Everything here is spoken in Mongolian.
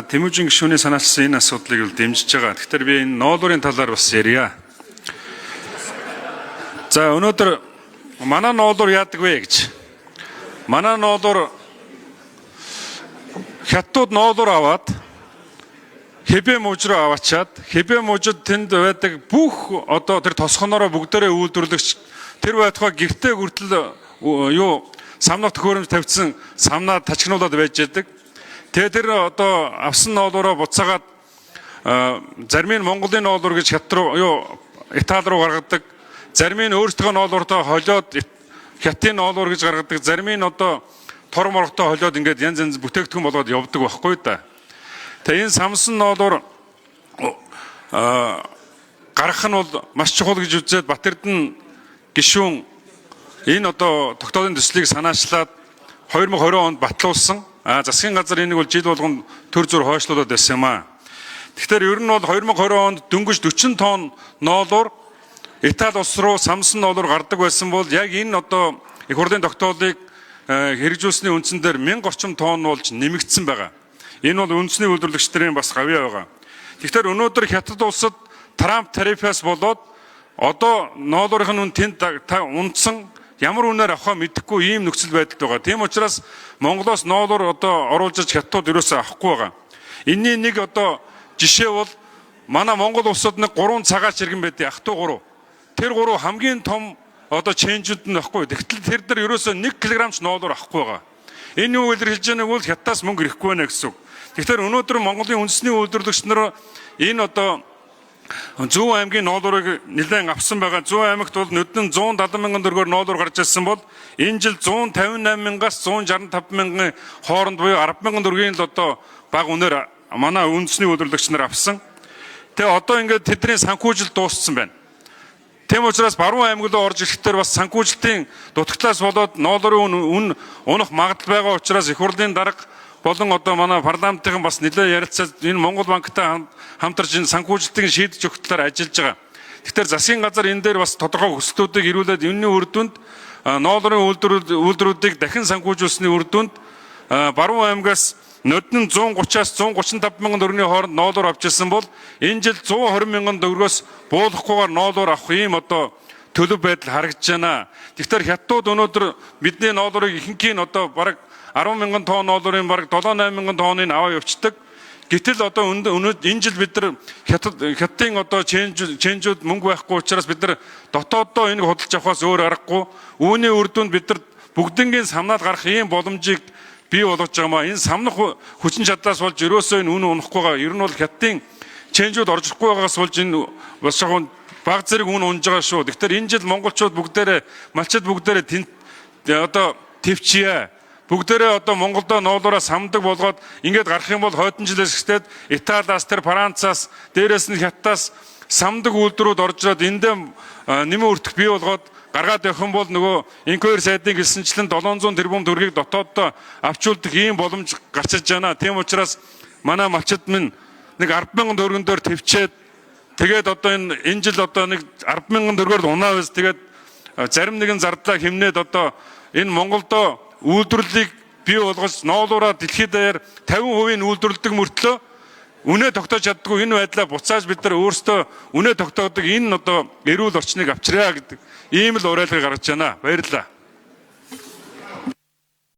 За, Тэмүжин гишүүний санаачсан энэ асуудлыг бол дэмжиж байгаа. Тэгэхээр би энэ ноолуурын талаар бас ярья. За, өнөөдөр манай ноолуур яадаг вэ гэж. Манай ноолуур хятадууд ноолуур аваад Хэбэ мужи руу аваачаад, Хэбэ мужид тэнд байдаг бүх одоо тэр тосгоноороо бүгдээрээ үйлдвэрлэгч тэр байтугай гэртээ хүртэл юу самнах төхөөрөмж тавьсан самнаа тачигнуулаад байж яадаг. Тэгээ тэр одоо авсан ноолуураа буцаагаад зарим нь Монголын ноолуур гэж хятад руу юу Итали руу гаргадаг. Зарим нь өөрсдөө ноолууртаа холиод хятадын ноолуур гэж гаргадаг. Зарим нь одоо тор морготой холиод ингээд янз янз бүтээгдэхүүн болгоод явдаг байхгүй да. Тэгээ энэ самсан ноолуур гаргах нь бол маш чухал гэж үзээд Батэрдэн гишүүн энэ одоо тогтоолын төслийг санаачлаад 2020 онд батлуулсан. А засгийн газар энийг бол жил болгон төр зур хойшлуулад байсан юм аа. Тэгэхээр ер нь бол 2020 онд дөнгөж 40 тонн ноолуур Итали улс руу самсан ноолуур гардаг байсан бол яг энэ одоо их хурлын тогтоолыг хэрэгжүүлсний үндсэн дээр 1000 орчим тонн болж нэмэгдсэн байгаа. Энэ бол үндэсний үйлдвэрлэгчдийн бас гавьяа байгаа. Тэгэхээр өнөөдөр Хятад улсад Трамп тарифаас болоод одоо ноолуурын үн тэнд унтсан, ямар үнээр авахаа мэдэхгүй ийм нөхцөл байдалд байгаа. Тийм учраас Монголоос ноолуур одоо оруулж хятадууд ерөөсөө авахгүй байгаа. Энийний нэг одоо жишээ бол манай Монгол улсад нэг 3 цагаач иргэн байдаг, ах トゥ гурав. Тэр гурав хамгийн том одоо ченжүүд нь байхгүй. Тэгтэл тэр нар ерөөсөө 1 кг ч ноолуур авахгүй байгаа. Энэ юу илэрхийлж байгааг бол хятадаас мөнгө ирэхгүй байна гэсэн үг. Тэгэхээр өнөөдөр Монголын үндэсний үйлдвэрлэгч нар энэ одоо Зүүн аймгийн ноолуурыг нэлээд авсан байгаа. Зүүн аймагт бол нүдэн 170 мянган төгрөгөөр ноолуур гарч ирсэн бол энэ жил 158 мянгаас 165 мянган хооронд буюу 10 мянган төгрөгийн л одоо бага үнээр манай үндэсний үйлдвэрлэгч нар авсан. Тэгээ одоо ингээд тэдний санхүүжил дууссан байна. Тийм учраас Баруун аймаг руу орж ирэхдээ бас санхүүжилтийн дутагдлаас болоод ноолуурын үн унах магадлал байгаа учраас их хурлын дарга болон одоо манай парламентын бас нэлээд ярилцаад энэ Монгол банктай хамтарч энэ санхүүжилтийг шийдэж өгөх талаар ажиллаж байгаа. Тэгэхээр засгийн газар энэ дээр бас тодорхой хүсэлтүүдийг ирүүлээд энэний үр дүнд ноолуурын үйлдвэрүүдийг дахин санхүүжүүлсний үр дүнд Баруун аймгаас нодон 130-аас 135 мянган төгрөгийн хооронд ноолуур авч ирсэн бол энэ жил 120 мянган төгрөгөөс буулгахгүйгээр ноолуур авах ийм одоо төлөв байдал харагдаж байна. Тэгэхээр хятадууд өнөөдөр бидний ноолуурыг ихэнхийг нь одоо бараг 10 мянган тонн ноолуурын бараг 7 8 мянган тонныг аваа явцдаг. Гэтэл одоо энэ жил бид нар хятадын одоо ченжүүд мөнгө байхгүй учраас бид нар дотооддоо энийг худалдаж авахаас өөр аргагүй. Үүний үр дүнд бид нар бүгднгийн самнаад гарах ийм боломжийг бий болгож байгаа маа. Энэ самнах хүчин чадлаас болж ерөөсөө энэ үн унахгүй байгаа. Ер нь бол хятадын ченжүүд орж ирэхгүй байгаагаас болж энэ бас жоохон баг зэрэг үн унж байгаа шүү. Тэгэхээр энэ жил монголчууд бүгдээрээ, малчид бүгдээрээ одоо төвчье. Бүгдээрээ одоо Монголдо ноолуураа самдаг болгоод ингээд гарах юм бол хойдон жилээс эхлээд Италиас, тэр Францаас, дээрээс нь Хятадаас самдаг үйлдвэрүүд орж ирээд эндээ нэмэн өртөх бий болгоод гаргаад явах юм бол нөгөө инквайр сайдын хэлсэнчлэн 700 тэрбум төгрөгийг дотооддоо авчулдах ийм боломж гарч иж байна. Тийм учраас манай малчид минь нэг 10 мянган төгрөгөн дээр төвчээд тэгээд одоо энэ жил одоо нэг 10 мянган төгрөгөөр унаа биз, тэгээд зарим нэгэн зардлаа хэмнээд одоо энэ Монголдо үйлдвэрлэлийг бий болгож ноолуураа дэлхийд даяар 50% үйлдвэрлэдэг мөртлөө үнэ тогтоож чаддгүй энэ байдлаа буцааж бид нар өөрсдөө үнэ тогтоодог энэ одоо эрүүл орчныг авчирья гэдэг ийм л уриалгыг гаргаж байна. Баярлалаа.